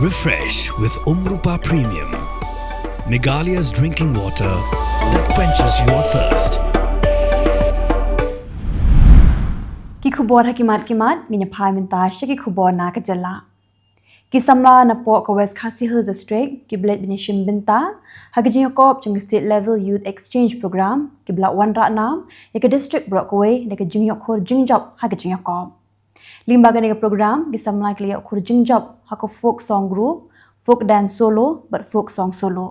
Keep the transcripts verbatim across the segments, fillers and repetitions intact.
Refresh with Umrupa Premium, Meghalaya's drinking water that quenches your thirst. Ki khubor ha ki mat ki mat, ngin ïa phai mynta sha ki khubor na ka jylla. Ki samla na poh ka West Khasi Hills District kiba leit ban ïashim bynta ha ka jingïakob jong ka State Level Youth Exchange Program kiba la wanrah nam ïa ka district baroh kawei da ka jingïoh khur jingjop ha ka jingïakob. Lyngba kane ka program, ki samla ki la ïoh khur jingjop ha ka folk song group, folk dance solo bad folk song solo.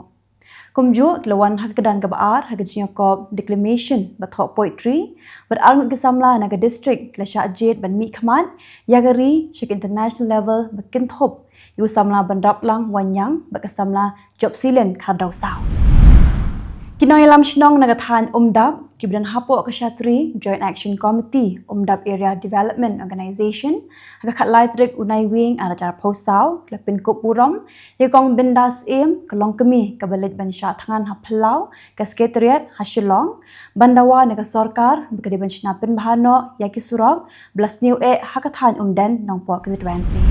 Kumjuh ki la wan ha ka kyrdan kaba ar ha ka jingïakob declamation bad thoh poetry, bad arngut ki samla na ka district ki la shah jied ban mihkhmat ïa ka ri sha ka international level ba kynthup ïa u samla Bynraplang Wanniang bad ka samla Jopsilen Khardaw Saw. Ki nongïalam shnong na ka thaiñ Umdap kiba don hapoh ka shatri Joint Action Committee Umdap Area Development Organization, ha ka khatlai tarik u Naiwieng arhajar arphew saw ki la pynkup burom ïa ka Kong Bindas Syiem, ka longkmie kaba leit ban shah thngan ha phyllaw ka Secretariat ha Shillong, ban dawa na ka sorkar ba ka dei ban shna pynbha noh ïa ki surok ba la sniew eh ha ka thaiñ Umden, Nongpoh constituency.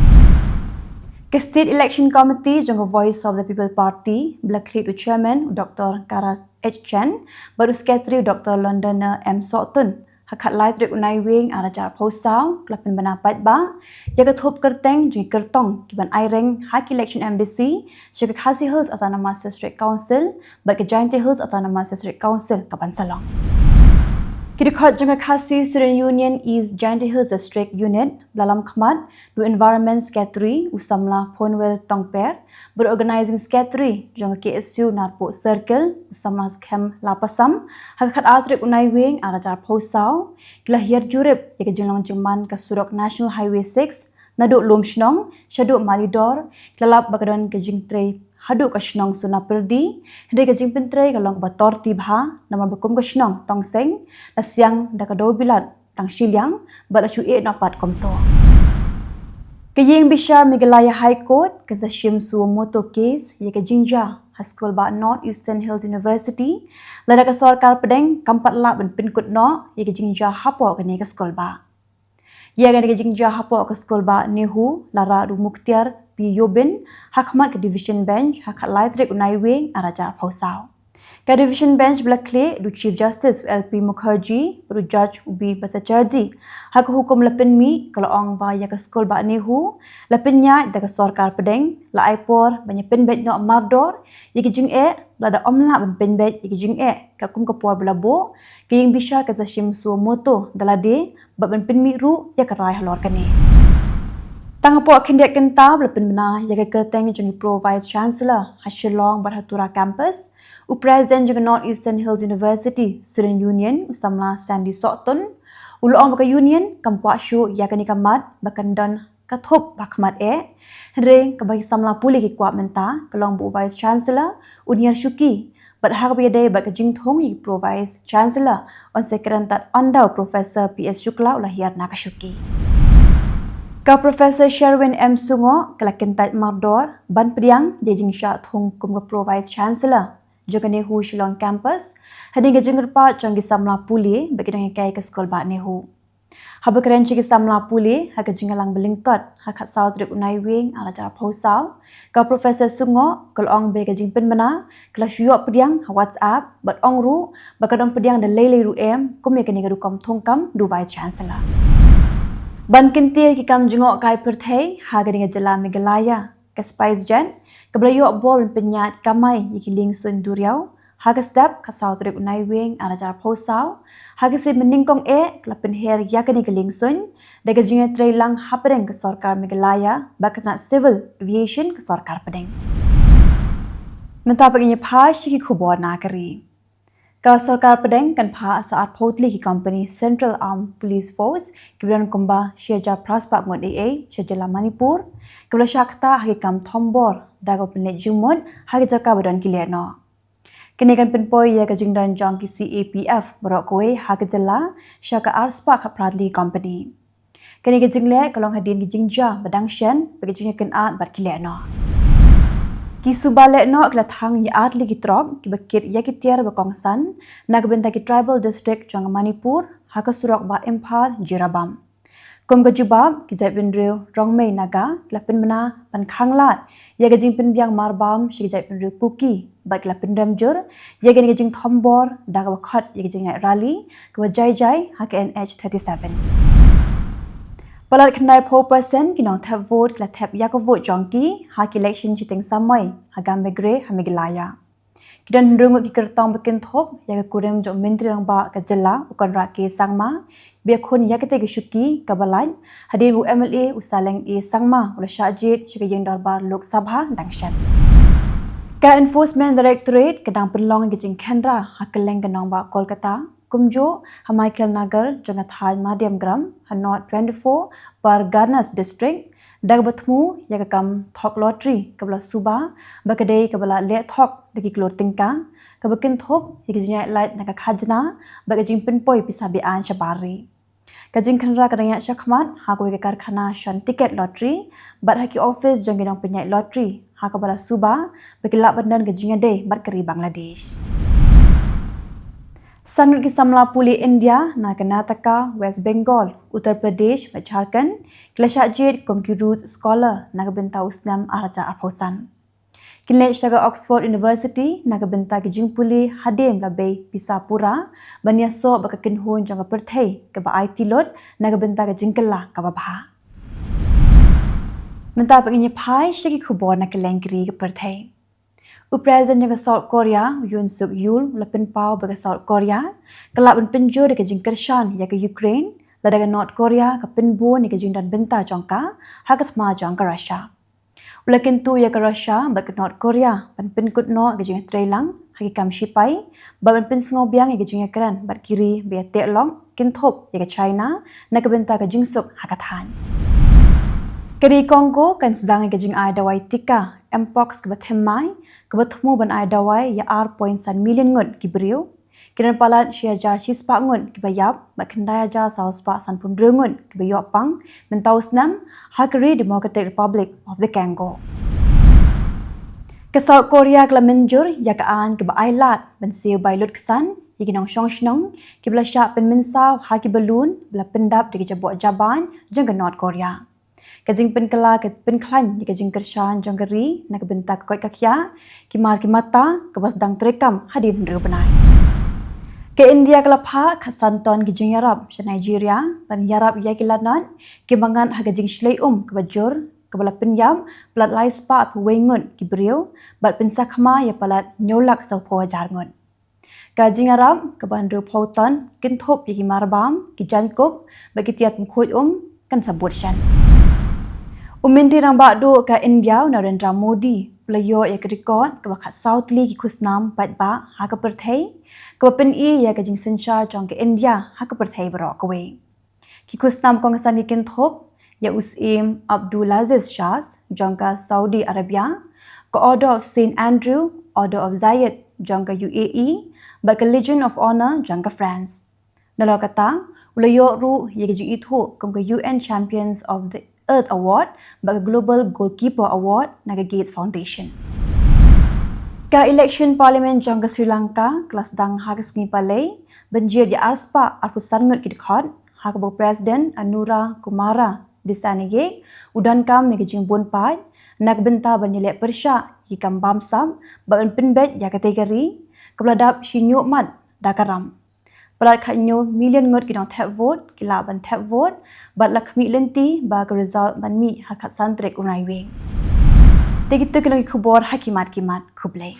Ka State Election Committee jong ka Voice of the People Party ba la khlieh da u Chairman u Doctor Karas H Chen bad u Secretary u Doctor Londoner M Sohtun, ha ka khatlai tarik u Naiwieng arhajar arphew saw ki la pynbna paidbah ïa ka thup kyrteng jong ki kyrtong kiban ai reng ha ka election M D C sha ka Khasi Hills Autonomous District Council bad ka Jaintia Hills Autonomous District Council kaban sa long. Ki dkhot jong ka Khasi Student Union East Jaintia Hills District Unit ba la lam khmat da u Environment Secretary u samla Phonwell Tongper bad u Organizing Secretary jong ka K S U Narpuh Circle u samla Skhem Lapasam, ha ka khatar tarik u Naiwieng arhajar arphew saw ki la hiar jurip ïa ka jinglong jingman ka surok National Highway six naduh Lumshnong shaduh Malidor, ki la lap ba ka don ka jingtrei haduh ka shnong Sonapyrdi, hynrei ka jingpyntrei ka long kaba tor tibha namar ba kum ka shnong Tongseng la siang da ka dewbilat tang shiliang bad la shu ïeh noh pat kumto. Ka ïing bishar Meghalaya High Court kan sa shim suo motu case ïa ka jingjia ha skulbah North Eastern Hills University lada ka sorkar pdeng kam pat lah ban pynkut noh ïa ka jingjia hapoh kane ka skulbah. Ïa kane ka jingjia hapoh ka skulbah NEHU la rah da u Muktiar P Yobin ha khmat ka Division Bench ha ka khatlai tarik u Naiwieng arhajar arphew saw. Ka Division Bench ba la khlieh da u Chief Justice u L P Mukherjee bad u Judge u B Bhattacharjee ha ka hukum la pynmih ka la ong ba ïa ka skulbah NEHU la pynïaid da ka sorkar pdeng, la ai por ban ïa pynbeit noh mardor ïa ka jingeh, lada ym lah ban pynbeit ïa ka jingeh ka kum ka por ba la buh, ka ïing bishar kan sa shim suo motu da lade bad ban pynmih ruh ïa ka rai halor kane. Tang hapoh khyndiat kynta ba la pynbna ïa ka kyrteng jong ki Pro Vice Chancellor ha Shillong bad ha Tura Campus, u President jong ka North Eastern Hills University Student Union u samla Sandy Sohtun u la ong ba ka Union kam kwah shuh ïa kane ka mat ba kan don ka thup ba khmat eh, hynrei kaba ki samla pule ki kwah mynta ka long ba u Vice Chancellor un hiar shuki bad ha kaba ïadei bad ka jingthung ïa ki Pro Vice Chancellor un sa kren tad ynda u Professor P S Shukla u la hiar na ka shuki. Ka Professor Sherwin M Sungoh ka la kyntait mardor ban pdiang ïa ka jingshah thung kum ka Pro Vice Chancellor jong ka NEHU Shillong Campus hadien ka jingkyrpad jong ki samla pule bad ki nonghikai ka skulbah NEHU. Haba kren sha ki samla pule ha ka jingïalang ba lyngkot ha ka khatsaw tarik u Naiwieng arhajar arphew saw, ka Professor Sungoh ka la ong ba ka jingpynbna ka la shu ïoh pdiang ha WhatsApp bad ong ruh ba kan ym pdiang da lei lei ruh em kum ïa kane ka rukom thungkam da u Vice Chancellor. Ban kyntiew ïa ki kam jngohkai pyrthei ha kane ka jylla Meghalaya, ka SpiceJet kaba la ïoh bor ban pynïaid kamai ïa ki liengsuiñ duriaw ha ka step khatsaw tarik u Naiwieng arhajar arphew saw, ha ka sngi mynnyngkong eh ka la pynher ïa kane ka liengsuiñ da ka jingïatreilang hapdeng ka sorkar Meghalaya bad ka tnat Civil Aviation ka sorkar pdeng. Mynta pat ngin ïa phai sha ki khubor na ka ri. Ka sorkar pdeng kan phah sa arphew tylli ki kompani Central Armed Police Force kiba don kumba shi hajar phra spah ngut ei ei sha jylla Manipur, kiba la shah ktah ha ki kam thombor da kaba pynleit jingmut ha ki jaka ba don ki lehnoh. Kane kan pynpoi ïa ka jingdon jong ki C A P F baroh kawei ha ka jylla sha ka ar spah khatphra tylli ki kompani. Kane ka jingleh ka long hadien ka jingjia ba dang shen bad ka jingïakynad bad ki lehnoh. Ki suba lehnoh ki la thang ïa ar tylli ki truck kiba kit ïa ki tiar ba kongsan na ka bynta ki tribal district jong ka Manipur ha ka surok ba Imphal Jiribam. Kum ka jubab, ki jaitbynriew Rongmei Naga ki la pynbna ban khanglad ïa ka jingpynbiang marbam sha ki jaitbynriew Kuki bad ki la pynrem jur ïa kane ka jingthombor da kaba khot ïa ka jingïaid rally kaba jai jai ha ka N H thirty-seven. Palat khyndai phew percent ki nongthep vote ki la thep ïa ka vote jong ki ha ki election shiteng samoi ha Gambegre ha Meghalaya. Ki don hynriew ngut ki kyrtong ba kynthup ïa ka kurim jong u Myntri Rangbah ka jylla u Conrad K Sangma ba ïakhun ïa katei ka shuki kaba lait hadien ba u M L A u Saleng A Sangma u la shah jied sha ka ïing dorbar Lok Sabha dang shen. Ka Enforcement Directorate ka dang pynlong ïa ka jingkhynra ha kylleng ka nongbah Kolkata, kumjuh ha Michael Nagar jong ka thaiñ Madhyamgram ha North twenty-four Parganas District, da kaba thmu ïa ka kam thok lottery kaba la suba ba ka dei kaba la leh thok da ki klur tyngka, kaba kynthup ïa ka jingïaid lait na ka khajna bad ka jingpynpoi pisa be-aiñ shabar ri. Ka jingkhynra ka dang ïaid shakhmat ha kawei ka karkhana shon tiket lottery bad ha ki ophis jong ki nongpynïaid lottery, ha kaba la suba ba ki lah ban don ka jingïadei bad ka ri Bangladesh. San ngut ki samla pule India na Karnataka, West Bengal, Uttar Pradesh bad Jharkhand ki la shah jied kum ki Rhodes Scholar na ka bynta u snem ar hajar arphew san. Kin leit sha ka Oxford University na ka bynta ka jingpule hadien ba la bei pisa pura ban ïasoh bad ka kynhun jong ka pyrthei kaba aiti lut na ka bynta ka jingkylla kaba bha. Mynta pat ngin ïa phai sha ki khubor na kylleng ki ri ka pyrthei. U President jong ka South Korea, u Yoon Suk Yeol, u la pynpaw ba ka South Korea ka lah ban pynjur ïa ka jingkyrshan ïa ka Ukraine lada ka North Korea ka pynbun ïa ka jingdon bynta jong ka ha ka thma jong ka Russia. U la kyntu ïa ka Russia bad ka North Korea ban pynkut noh ïa ka jingïatreilang ha ki kam shipai bad ban pynsngew biang ïa ka jingïakren bad ki ri ba ïateh lok, kynthup ïa ka China, na ka bynta ka jingsuk ha ka thaiñ. Ka ri Congo kan sdang ïa ka jingai dawai tika Mpox kaba thymmai, kaba thmu ban ai dawai ïa ar point san million ngut ki briew. Ki don palat shi hajar shispah ngut kiba ïap bad khyndai hajar saw spah sanphew hynriew ngut kiba ïoh pang mynta u snem ha ka ri Democratic Republic of the Congo. Ka South Korea ka la mynjur ïa ka aiñ kaba ai lad ban siew bai lut ksan ïa ki nongshong shnong kiba la shah pynmynsaw ha ki balloon ba la pyndap da ki jaboh jabaiñ jong ka North Korea. Ka jingpynkylla ka pynkhlaiñ ïa ka jingkyrshan jong ka ri na ka bynta ka koit ka khiah, ki mar ki mata, kaba sdang treikam hadien hynriew bnai. Ka India ka la phah khatsan ton ki jingïarap sha Nigeria ban ïarap ïa ki lanot kiba ngat ha ka jingshlei um kaba jur, kaba la pynïap palat lai spah arphew wei ngut ki briew bad pynsakhma ïa palat hynñiew lak sawphew hajar ngut. Ka jingïarap kaba hynriewphew ton kynthup ïa ki marbam, ki jaiñkup bad ki tiar pynkhuid um kan sa bud shen. U Myntri Rangbah Duh ka India u Narendra Modi u la ïoh ïa ka record kaba khatsaw tylli ki khusnam paidbah ha ka pyrthei, kaba pyni ïa ka jingsynshar jong ka India ha ka pyrthei baroh kawei. Ki khusnam kongsan ki kynthup ïa u Syiem Abdulaziz Shah jong ka Saudi Arabia, ka Order of Saint Andrew, Order of Zayed jong ka U A E, bad ka Legion of Honor jong ka France. Nalor kata, u la ïoh ruh ïa ka jingithuh kum ka U N Champions of the Earth Award bad ka Global Goalkeeper Award na ka Gates Foundation. Ka election parliament jong ka Sri Lanka ka la sdang ha ka sngi Palei ban jied ïa ar spah arphew san ngut ki dkhot, ha kaba u President Anura Kumara Dissanayake u donkam ïa ka jingbun paid na ka bynta ban ïaleh pyrshah ïa ki kam bamsap bad ban pynbeit ïa katei ka ri kaba la dap shi hynñiew mat da ka ram. Palat khathynñiew million ngut ki nongthep vote ki lah ban thep vote bad la khmih lynti ba ka result ban mih ha khatsan tarik u Naiwieng. Te kito ki long ki khubor ha ki mat ki mat. Khublei.